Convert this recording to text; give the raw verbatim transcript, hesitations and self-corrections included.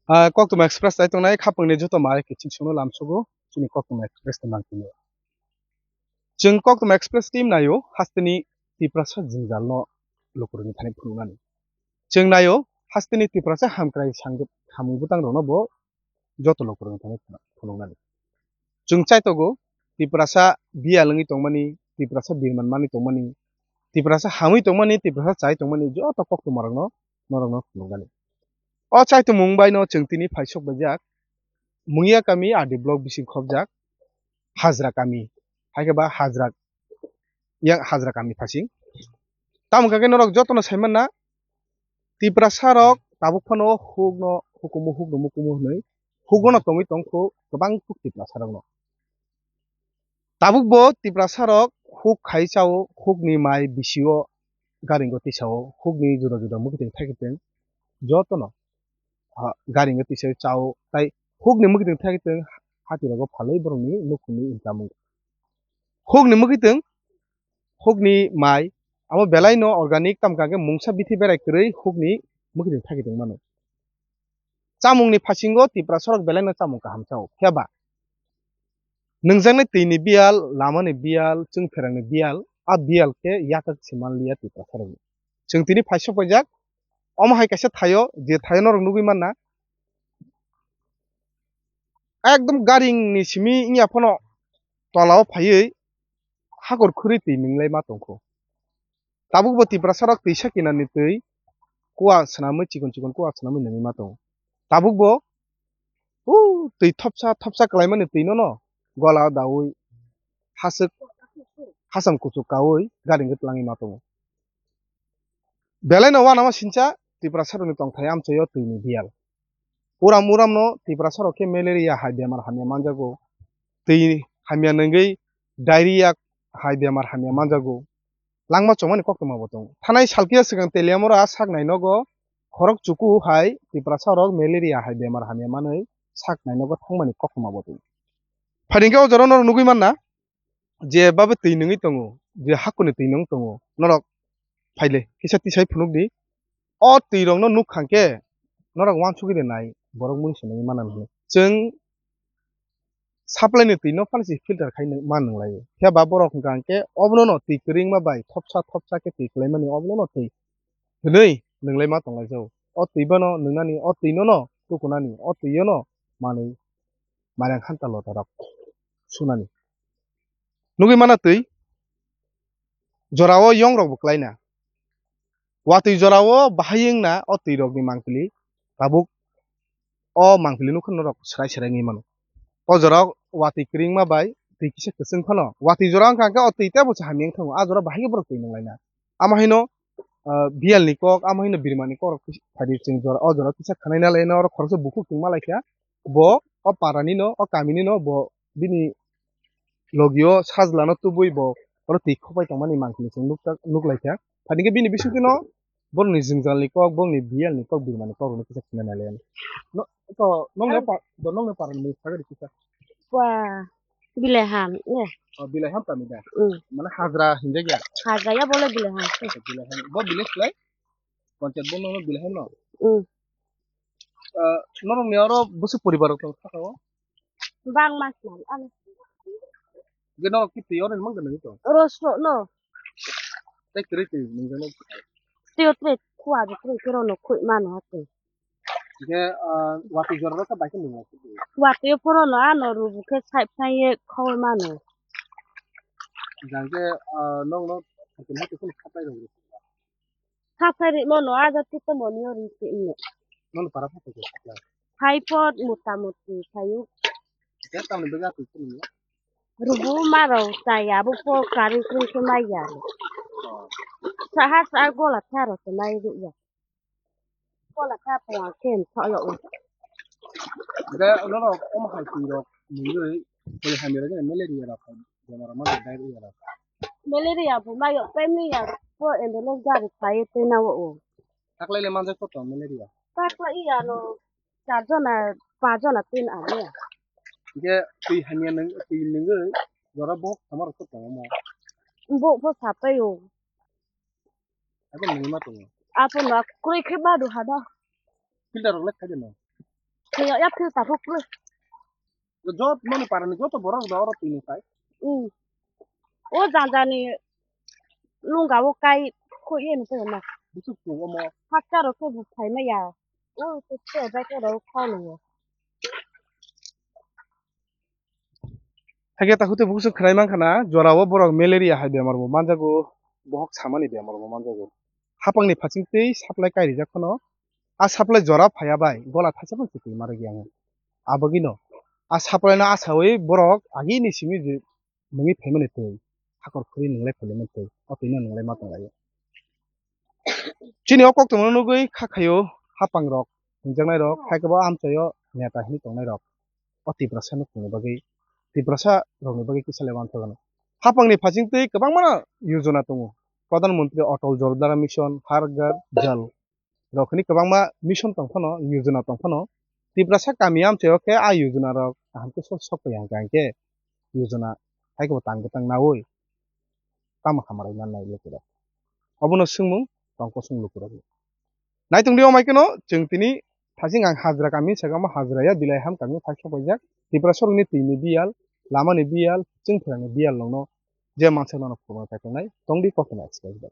Ah, Koktwma Express chai tongnai khapangni joto mai kiching sono lamsogo chini Koktwma Express ni mangpili. Chwng Koktwma Express team naio hasteni Tiprasa jwngjal no lukurokni thani phunuknani. Chwng naio hasteni Tiprasa hamkrai samung bwtang rokno bo joto lukurokni thani phunuknani. Chwng chaitogo Tiprasa biyal wngwi tongmani, Tiprasa birman manwi tongmani, Tiprasa hamwi tongmani, Tiprasa chai tongmani joto Koktwma rokno norokno phunuknani. O chaitumung bai no chwng tini phaisok baijak. Mungia kami R D block bising khobjak Hajra kami, hai khe ba Hajra, yang Hajra kami phasing. Tamo khe norok jotono sai manna, Tiprasa rok tabuk phano hukno hukumu, hukno mukumu hwnwi hukno tongwi tongkhu kwbang thuk Tiprasa rokno. Tabuk bo Tiprasa rok huk khai chao, hukni mai bisio garingo tisao, hukni juda juda mwkhitwng thakitwng jotono, ah, garingo tisao chao, tai hukni mwkhitwng thakitwng hati rogo phalwi borokni nukhungni income wngo. Hukni mwkhitwng, hukni mai, amo belai no organic, tamo khe mungsa bithi berai kwrwi hukni mwkhitwng thakitwng mano. Chamungni phasingo Tiprasa rok belai no chamung kaham chao. Phiya ba nwngjaknai twini biyal, lamani biyal, chwng pherangni biyal, a biyal khe yakwk se manliya Tiprasa rokni. Chwng tini phaisok paijak, omo hai kaisa thaio, je thaio norok nugwi manna. Ekdom garingni simi wngya phano tolao phaiwi hakor khurwi twi nwnglai ma tongkho. Tabuk bo Tiprasa rok twisa kinarni twi kua swnamwi, chikon chikon kua swnamwi nungwi ma tongo. Tabuk bo, o, twi thopsa thopsa kwlaimani twi nono gola daui haswk hasam kuchuk kaui garingwi twlangwi ma tongo. Belai no uanama sincha Tiprasa rokni tongthai amchaio twini biyal. Uram uram no Tiprasa rok khe malaria hai bemar hamya manjago. Twi hamya nungwi diarrhea hai bemar hamya manjago. Langma chongmani koktwma bo tongo. Thanai salkhe swkang Teliamura sak nai nogo khorok chuku hai Tiprasa rok malaria hai bemar hamya manwi sak nai nogo thangmani koktwma bo tongo. Phaidi khe o jora norok nugwi manna, je babe twi nungwi tongo, je hakuni twi nung tongo, norok phaile kisa tisai phunukdi. O twi rokno nuk kha khe norok uansugwi de nai, borok mui se nungwi manna hwnwi. Chwng supply ni twi no phano se filter khai ma nung lai. Phiya ba borok hwnkha hwnkhe obono no twi kwrwngma bai thopsa thopsa khe twi kwlaimani obono no twi hwnwi nung lai ma tong lai jao. O twi bono nungnani, o twi no no tukunani, o twi yo no manwi mairang khanta lota rok sunani. Nugwi mana twi jorao yong rok bo kwlaina. Watwi jorao bahai wngna o twi rokni mangpili tabuk o mangpili nukha norok swrai swrai wngwi mano. O jorao watwi kwrwngma bai twi kisa kwchwng phano watwi jora wngkha khe o twi teibo se hamya wng thango, a jora bahai khe borok twi nung laina. Ama haino, ah, biyal ni kok, ama haino birma ni kok rok phadi chwng jora, o jora kisa khwnai na lai no oro khoroksa bukhuk tongma lai kha. Bo o para ni no, o kami ni no bo bini logio sajla no tubui bo oro twi khopai tongmani mangpili chwng nuk lai kha. Phadi khe bini bisingtwi no borokni jwngjal ni kok, borokni biyal ni kok, birma ni kok rok no kisa khwnai na lai. No, to nokni pa-, bo nokni para ni mui phagari kisa. Wa, bilai ham, ne? O, bilai ham tami da? Mm. Mane hajra hinjak ya? Hajra ya bole bilai ham. Bilai ham. Bo bilai khlai? Panchayat bo nono bilai ham no? Mm. Ah, norok ni oro bwswk poribar rok tong sakao? Bang mas man, ano. Ge norok ki twi oro mang gana to? Rosro no. Tei kwrwi twi nung gana. Twi o twi khua de twi kero no khui mano ha twi. Ge, ah, watwi jora rok bai khe nung. Watwi phoro no ano rubu khe sai phai ye khoi mano. Jang khe, ah, nong no khapai rok. Khaphai rimo no aja tito moni o ri se ino. Nono para phato ko. Phai pot mota moti phayu. Ya tamni bega tu sini. Rubu maro chaya bu po kari kri se mai ya. Saha sa gola tharo se mai ri ya. Gola tha po ken tho yo. Ga nono om hai ti rok mui ri. Koi hamira ga malaria rok. Bemar ma ga diarrhea rok. Malaria bo mayo pemia po ambulance gari phai twi na o. Taklai le manjak to malaria. Taklai ya no. Char jona, pa jona tin ane. Ge twi hamya nang twi nang jora bo samar to tong mo. Bo pho sapai o. Abo nang ma to. Apo no kroi khe ba du hada. Filter rok le khai de no. Thwi ya phil ta phuk phul. Jot mani parani joto borok da oro tini kai. Hmm. O janja ni lungga o kai ko ye ni ko na. Busuk tu omo. Hakka ro ko bu phai ma ya. O to che bai ko ro kha lo. Hakhe ta hute buksuk khwnai mankha na, jorao borok malaria hai bemar bo manjago, bohok samani bemar bo manjago. Hapangni phachingtwi supply kairijak phano, a supply jora phaiya bai gola thaisa phano chikwi ma rwgwi ango. Abagwino a supply no achawi borok agini simi je nungwi phaimani twi, hakor khuri nunglai phaimani twi, o twino nunglai ma tonglaio. Chini o koktwmano nugwi kha khaio hapangrok, hwnjaknairok, hai khe bo amchaio neta hinwi tongnairok. O Tiprasa nukhungni bagwi, Tiprasa rokni bagwi kisa le manthogo. Hapangni phachingtwi kwbangma yojana tongo. Pradhan Mantri Atal Jal Dharan Mission, Har Ghar Jal rok hinwi kwbangma mission tong phano, yojana tong phano, Tiprasa kami amchaio khe a yojana rok kaham khe sok, sok ya hwnkha hwnkhe yojana hai khe bo tang bwtang naui tamo hamari nannai lukurok. Obono swngmung tong kosong lukurokni. Naitongdi omai kheno chwng tini thajing ang hajra kami sagamo hajra ya bilai ham kami phai sok paijak. Tiprasa rokni twini biyal, lamani biyal, chwng pherangni biyal rokno je mansa nono phurma kaitongnai tongdi Koktwma Express bai.